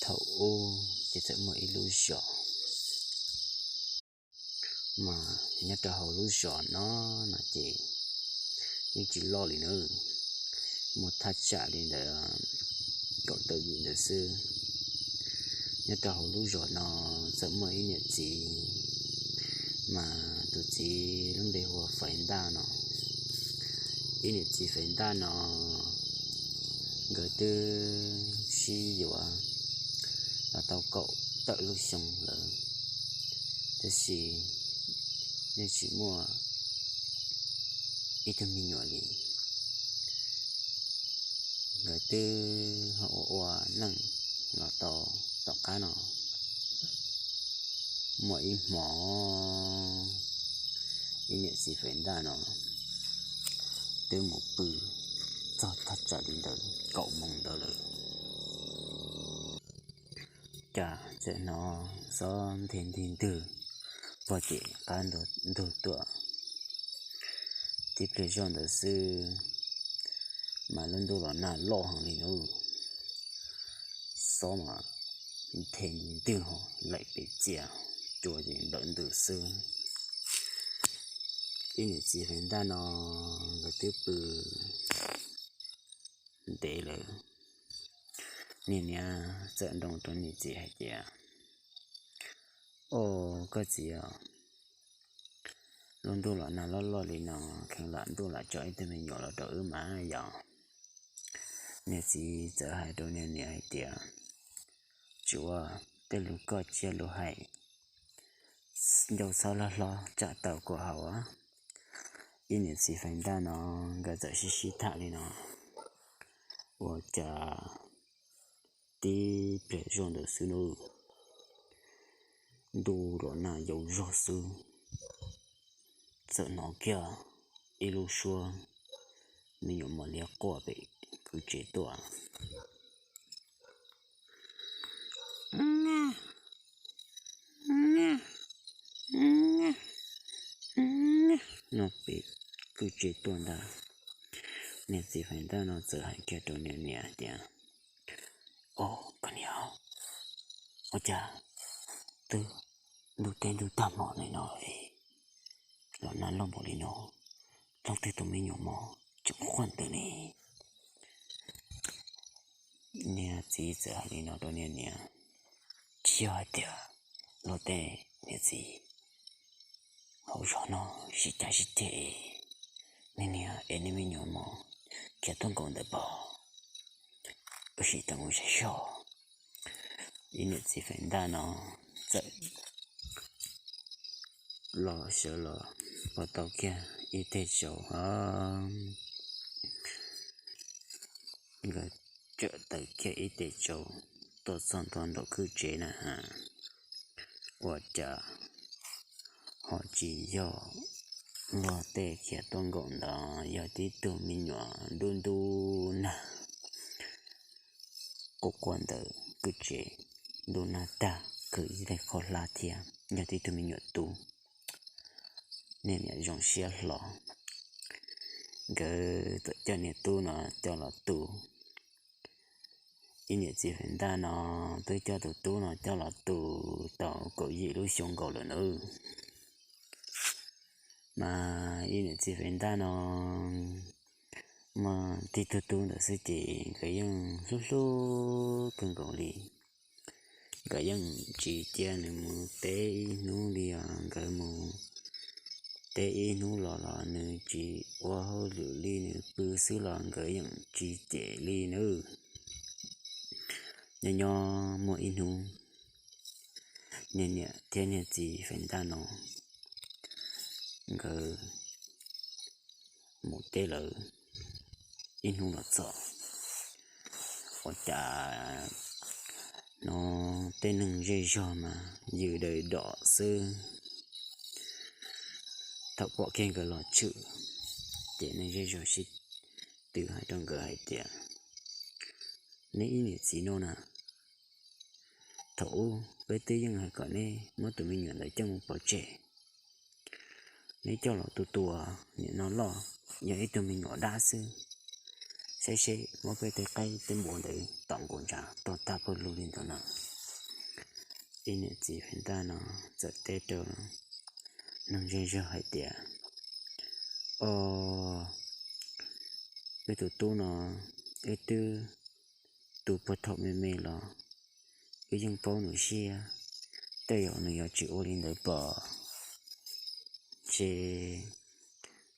Thaum ub ces txawm muaj ib lub zos, mas nyob rau hauv lub zos no no ces yeej tsis loj li na, muaj thaj tsam li ntawd kaum tawm yim ntawd xwb. Nyob rau hauv lub zos no txawm muaj ib niam txiv, mas tus txiv lub npe hu ua Faiv Ntaj no. Ib niam txiv Faiv Ntaj no nkawd twb sib yuav los tau kaum tawm lub xyoo lawm, tab sis yeej tsis muaj ib tug me nyuam li. Nkawd twb ho ua ua neej los tau tom qab no, muaj ib hmo ib niam txiv Faiv Ntaj no twb mus pw txog thaj tsam li ntawd kaum moos ntawd lawm, cas txawm hnov xob nthe ntig ntwg pog ces qab ntug tuaj. Tib pliag zoj ntawd xwb mas lub ntuj los nag loj heev li na, xob mas nthe ntig ntwg ho laim pes txias, cua ces nplawm ntws xwb. Ib niam txiv Faiv Ntaj no nkawd twb pw ntev lawm, niag niam txawm nroo rau niam txiv hais tias, Au, koj txiv os, lub ntuj los nag loj loj li no, kheev lam ntuj lam tso ib tug me nyuam los rau wb mas yog. Niag txiv txawm hais rau niag niam hais tias, Tsuav, tej lus koj cia lus hais ncauj xob loj hlob tsam tau kuv haus. Ib niam txiv Faiv Ntaj no nkawd txawm sib sib tham li no, ua cas tib pliag zoj ntawd xwb nub, ntuj los nag yau zog xwb, txawm hnov kiag ib lub suab me nyuam mos liab quaj pem kwj tsev tuaj no pem kwj tsev tuaj ntag. Niag txiv Faiv Ntaj no txawm hais kiag rau niag niam tias, Au, koj niam, ua cas twb ntuj teb ntuj tag hmo li no los nag loj npaum li no, leej twg tus me nyuam mos tseem quaj ntws ne? Niag txiv txawm hais li no rau niag niam, Tsis yog hais tias luag tej, niam txiv, hauv zos no sib cav sib ceg, nej niam es nej me nyuam mos khiav tuaj nkaus ntawd pog, wb sim tau mus saib seb. Ib niam txiv Faiv Ntaj no txawm los sawv los pom tau kiag ib teg tsaus os, nkawd txawm taws kiag ib teg tsaus tuaj txog ntua nraum kwj tsev na, ua cas ho tsis yog luag tej khiav tuaj nkaus ntawd, yog tib tug me nyuam ntub ntub nag quaj quaj ntawm kwj tsev, ntuj nag tag khwv ib daig qhov hlab thiab, yog tib tug me nyuam tub. Niag niam zoo siab hlo, nkawd txawm coj niag tub no coj los tu. Ib niam txiv Faiv Ntaj no twb coj tus tub no coj los tu tau kaum yim lub xyoo nkaus lawm nawb. Mas ib niam txiv Faiv Ntaj no muaj tib tug tub ntawd xwb ces nkawd yeej hlub hlub kawg nkaus li. Nkawd yeej tsis cia nws mus teb ib hnub li os, nkawd mus teb ib hnub los los nws tsis ua hauj lwm li, nws pw xwb los nkawd yeej tsis cem li nawb. Nyob nyob muaj ib hnub, niag niam thiab niag txiv Faiv Ntaj no nkawd mus teb lawm ib hnub los txog, ua cas no tej neeg zej zog mas yws daws dom xwb. Thaum pom kiag nkawd los tshwm, ces neeg zej zog sib tw hais rau nkawd hais tias, Neb ib niam txiv no na, thaum ub peb twb yeej hais kom neb muab tus me nyuam ntawd coj mus pov tseg. Neb coj los tu tu, nim no loj yog ib tug me nyuam dab xwb, saib seb muab peb tej qaib tej npua ntawd tom nqus ntshav tuag tag pawg lug li ntawd no. Ib niam txiv Fais Ntaj no txawm teb rau noog zej zog hais tias, O, wb tus tub no, wb twb tu puag thaum me me los wb yeej paub nws siab, tej zaum nws yuav tsis ua li ntawd pom. Ces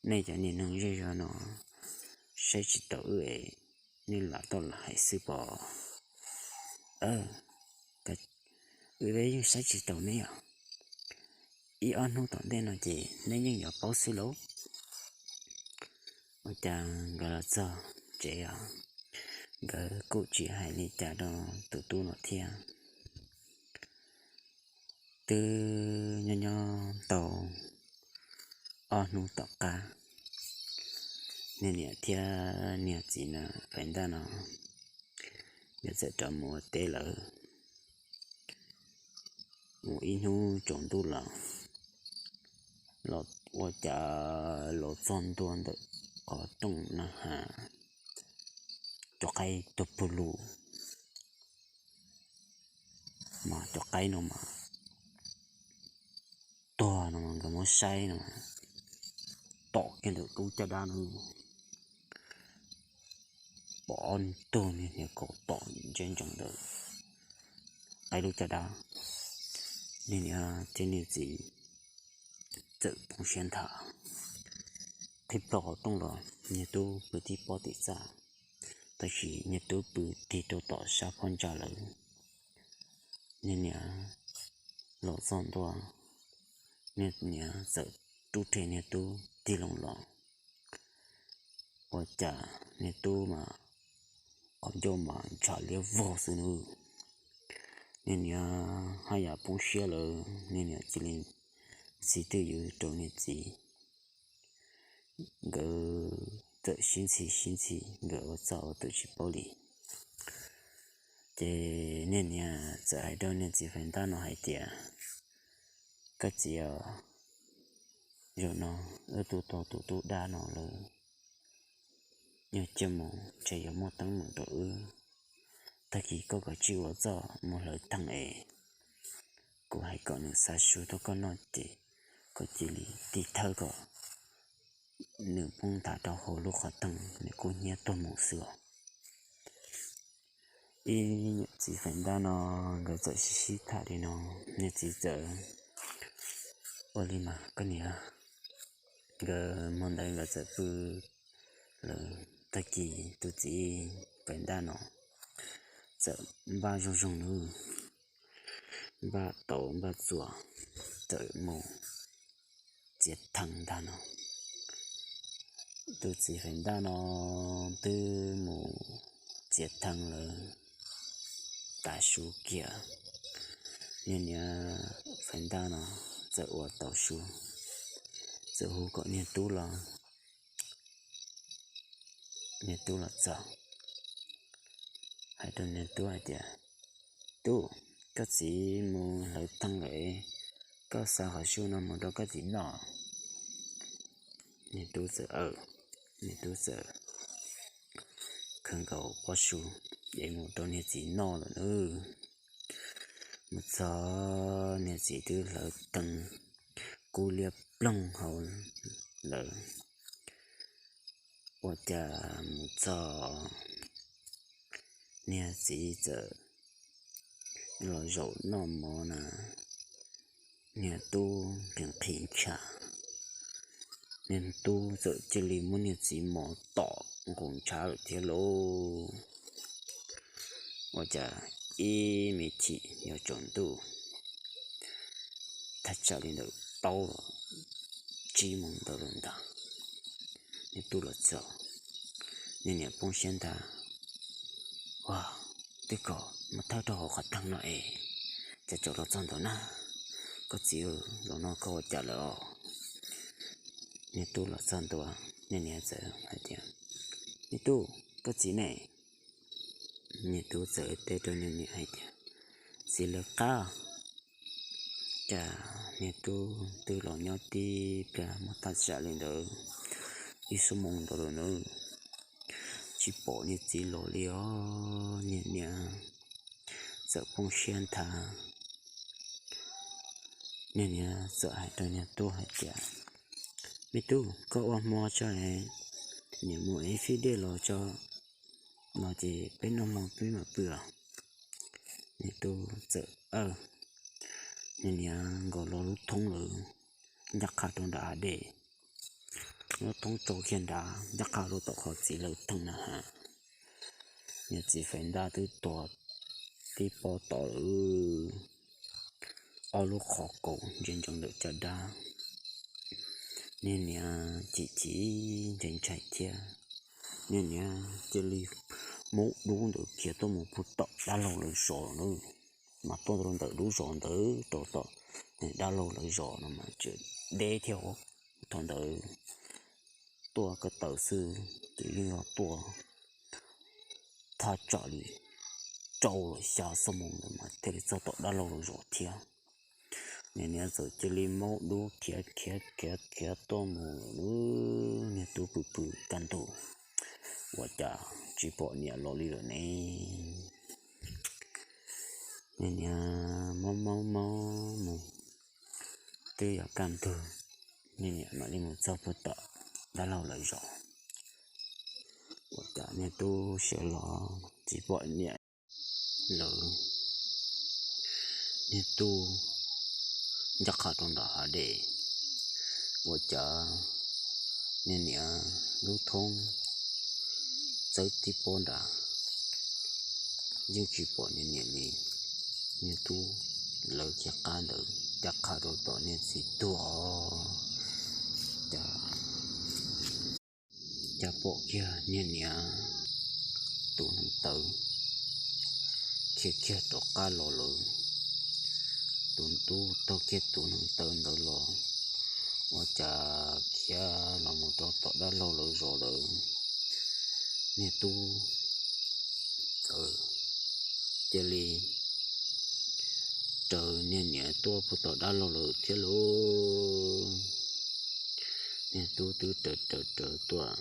nej cov niag noog zej zog no saib tsis taus wb es nej lam tau lam hais xwb pom. Wb yeej saib tsis taus neb os. Ib ob hnub tom ntej no ces neb yeej yuav paub xwb lauj. Ua cas nkawd los txog tsev os, nkawd kuj tsis hais li cas rau tus tub no thiab. Twb nyob nyob tau ob hnub tom qab, niag niam thiab niag txiv na, Fais Ntaj no, nkawd txawm rov mus ua teb lawm. Mus ib hnub tsaus ntuj los, los ua cas los txog ntua ntawm qhov rooj na has, cov qaib tuag pawg lug. Mas cov qaib no mas tuag no nkawd muab saib no, tom kiag ntawm lub caj dab no, pom ob tug niag hniav kaus tom ntsia ntsoov ntawm qaib lub caj dab. Niag niam thiab niag txiv txawm poob siab nthav, qhib plaws qhov rooj los niag tub pw tib pob tim txaj, tab sis niag tub pw tig rau tom sab phab ntsa lawm. Niag niam los txog ntua, niag niam txawm rub rhe niag tub tig loo los, ua cas niag tub mas qhov ncauj mas ntshav liab vog xwb nawb. Niag niam haj yam poob siab lawm, niag niam cia li txi twj ywm rau niag txiv. Nkawd txawm sib ntxhi sib ntxhi, nkawd ua txaj ua tus tsis paub li. Ces niag niam txawm hais rau niag txiv Fais Ntaj no hais tias, Koj txiv aw, zaum no wb tu tau tus tub dab no lawm, yog coj mus ntshe yuav muaj teeb meem rau wb. Tag kis koj kav tsij ua txuj mus hlawv theej es kuv hais kom nws xa su tuaj koj noj ces koj cia li tig thawb kom nws poob nthav rau hauv lub qhov theej, nws kub hnyiab tuag mus xwb os. Ib niam txiv Fais Ntaj no nkawd txawm sib sib tham li no, niag txiv txawm, Ua li mas koj niam. Nkawd hmo ntawd nkawd txawm pw lawm, tag kis tus txiv Fais Ntaj no txawm npaj zoo zoo nawb, npaj tau npaj txuas, txawm mus txiav theej ntag no. Tus txiv Fais Ntaj no twb mus txiav theej lawm, tav su kiag, niag niam Fais Ntaj no txawm ua tau su, txawm hu kom niag tub los. Niag tub los txog, hais rau niag tub hais tias, Tub, koj txiv mus hlawv theej lawm, koj xa qhov su no mus rau koj txiv noj. Niag tub txawm, niag tub txawm khawb nkaus pob su es mus rau niag txiv noj lawm nawb. Mus txog niag txiv twb hlawv theej kub liab ploog hauv lawm. Ua cas mus txog niag txiv txawm los zaum noj mov na, niag tub nqhis nqhis ntshav, niag tub txawm cia li muab niag txiv mos tom nqus ntshav lawm thiab lauj. Ua cas ib me chim yuav tsaus ntuj, thaj tsam li ntawm plaub tsib moos ntawd lawm ntag, niag tub los txog, niag niam poob siab ntag. Ua, twb kom muab thawb rau hauv qhov theej no es cas tseem los txog ntawd na. Koj txiv, zaum no koj ua cas lawm os? Niag tub los txog ntua, niag niam txawm hais tias, Niag tub, koj txiv ne? Niag tub txawm teb rau niag niam hais tias, Txiv lawv qab. Cas niag tub twb los nyob tib pliag muaj thaj tsam li ntawd ib xuab moos ntawd lawm nawb, tsis pom niag txiv los li os. Niag niam txawm poob siab nthav, niag niam txawm hais rau niag tub hais tias, Me tub, koj ua hmo tso, niam mus ev fij dej los tso, no ces peb noj hmo peb mam pw os. Niag tub txawm, niag niam nkaus los lub thoob lawm, ncaj qha rau nram hav dej. Lub thoob tso kiag nrad ncaj qha rau tom qhov txiv lawv theej na has. Niag txiv fais ntaj twb tuag tib pob tod lawm, ob lub qhov kaus ntsia ntsoov ntawm caj dab. Niag niam chim chim ntshai ntshai thiab, niag niam cia li muab dub ntawd khiav tuaj mus puag tom dab laug lawv zos na. Mas tuaj rau ntawm lub zos ntawd rau tom dab laug lawv zos no mas tseem deb thiab. Thaum ntawd tuaj ko taw xwb ces yeej yog tuaj thaj tsam li rau los xya xuab moos ntawd mas thiaj li txog tom dab laug lawv zos thiab. Niag niam txawm cia li muab dub khiav khiav khiav khiav tuaj mus lawm. Niag tub pw pw kaj ntug, ua cas tsis pom niam los li lawm ne. Niag niam maub maub maub mus twb yuav kaj ntug, niag niam mam li mus txog puag tom dab laug lawv zos. Ua cas niag tub sawv los tsis pom niam lawm. Niag tub ncaj qha rau nram hav dej, ua cas niag niam lub thoob txawb tib pob nrad yeej tsis pom niag niam li. Niag tub lawv kiag qab ntawd ncaj qha rau tom niag txiv tuag, cas pom kiag niag niam tus hneev taw khiav kiag rov qab los lawm. Tus tub taug kiag tus hneev taw ntawd los, ua cas khiav los mus rau tom dab laug lawv zos lawm. Niag tub cia li raws niag niam tuaj puag tom dab laug lawm thiab lauj. Niag tub twb raws raws raws tuaj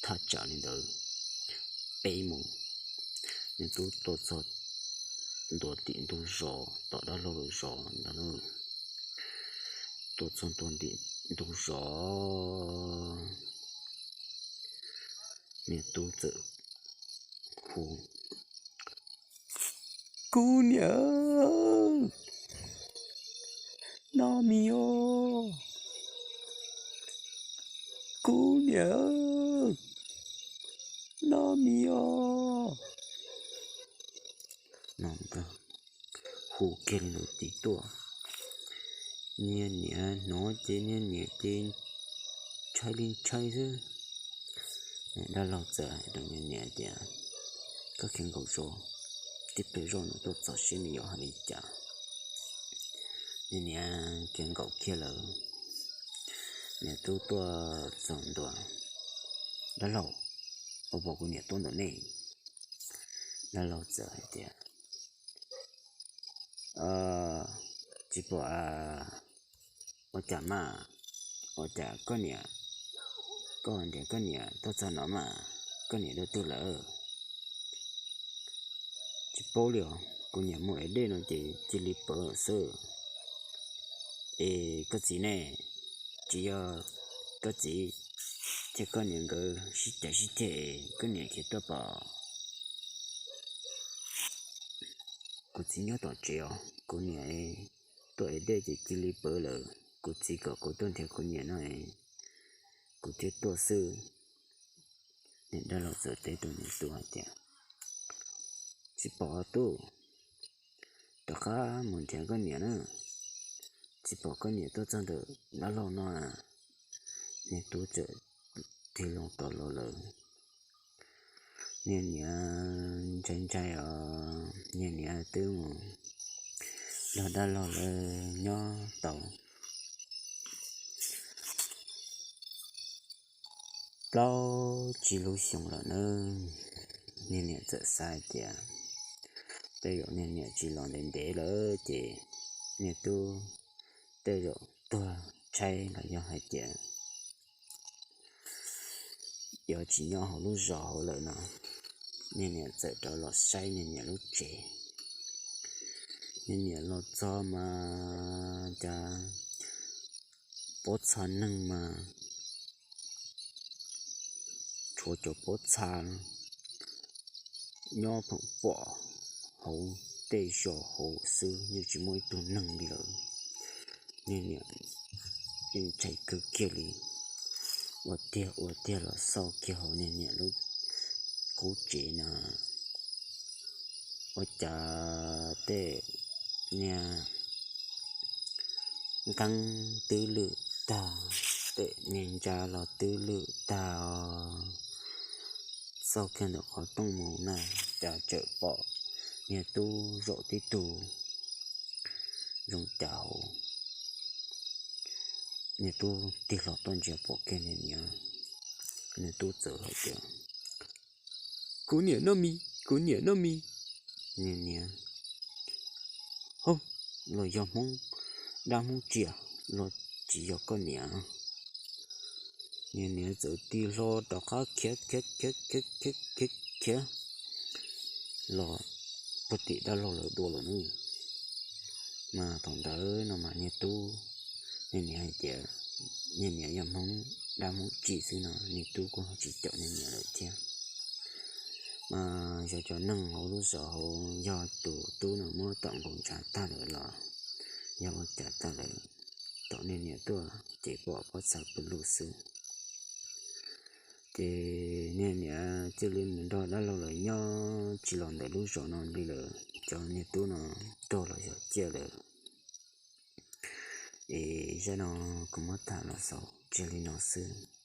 thaj tsam li ntawd peb mus, niag tub tuaj txog ntua tim ntug zos tom dab laug lawv zos ntawd. Tuaj txog ntua tim ntug zos, niag tub txawm hu, Kuv niam, noj mis os, kuv niam, noj mis os. Hu kiag li ntawd tid tuaj, niag niam hnov ces niag niam ces ntshai li ntshai xwb. Dab laug txawm hais rau niag niam tias, Koj khiav nkaum zos, tib pliag zoj nws tuaj txog seb nws yuav hais li cas. Niag niam khiav nkaum kiag lawm, niag tub tuaj txog ntua, Dab laug, ua pom kuv niam tuaj ntawm nej? Dab laug txawm hais tias, Tsis pom. Ua cas mas? Ua cas koj niam, koj nrhiav koj niam tuaj txog no mas koj niam dua twg lawm? Tsis paub li os, kuv niam mus ev dej no ces cia li pawv lawm xwb. Es koj txiv ne? Tsis yog, koj txiv thiab koj niam nkawd sib cav sib ceg, koj niam khiav tuaj pom. Kuv txiv nyob tom tsev os, kuv niam tuaj ev dej ces cia li pawv lawm, kuv txiv kom kuv tuaj nrhiav kuv niam no, kuv thiaj tuaj xwb. Niag dab laug txawm teb rau niag tub hais tias, Tsis pom tub, rov qab mus nrhiav koj niam na, tsis pom koj niam tuaj txog ntawm dab laug no. Niag tub txawm tig loo rov los lawm. Niag niam ntshai ntshai os, niag niam twb mus nrog dab laug lawv nyob tau plaub tsib lub xyoo lawm na. Niag niam txawm xav hais tias tej zaum niag niam tsis los ntev ntev lawm ces niag tub tej zaum tuag tshaib los yog hais tias yuav tsis nyob hauv lub zos hauv lawm no. Niag niam txawm rov los saib niag niam lub tsev. Niag niam los txog mas cas pob txha neeg mas tshuav cov pob txha nyob pheem pom hauv tej zos hauv xwb, yeej tsis muaj ib tug neeg li lawm. Niag niam yeej ntshai kawg kiag li, ua tiag ua tiag los xauj kiag hauv niag niam lub qub tsev no, ua cas tej niag nqeeb twb lwj tag, tej niag ntsa los twb lwj tag os. Xauj kiag ntawm qhov rooj mus na, cas tseem pom niag tub zaum tib tug zoo cas hauv. Niag tub tig hlo tuaj ntsia pom kiag niag niam, niag tub txawm hais tias, Kuv niam noj mis, kuv niam noj mis. Niag niam, Hub, los yog Hmoob dab Hmoob tsiam los tsis yog koj niam? Niag niam txawm tig hlo rov qab khiav khiav khiav khiav khiav khiav los puag tim dab laug lawv dua lawm nawb. Mas thaum ntawd no mas niag tub, niag niam hais tias niag niam yog Hmoob dab Hmoob tsiam xwb no, niag tub kuj ho tsis caum niag niam lawm thiab. Mas yog cov neeg hauv lub zos hauv, yog tus tub no muab tom nkaus ntshav tag lawm los yog ua cas tag lawm, tom niag niam tuaj ces pom pob txha pw lug xwb. Ces niag niam thiaj li mus nrog dab laug lawv nyob tsis los ntawm lub zos no li lawm, cov niag tub no tuag los yog ciaj lawm. Es zaj no kuv muab tham los xaus tsis li no xwb.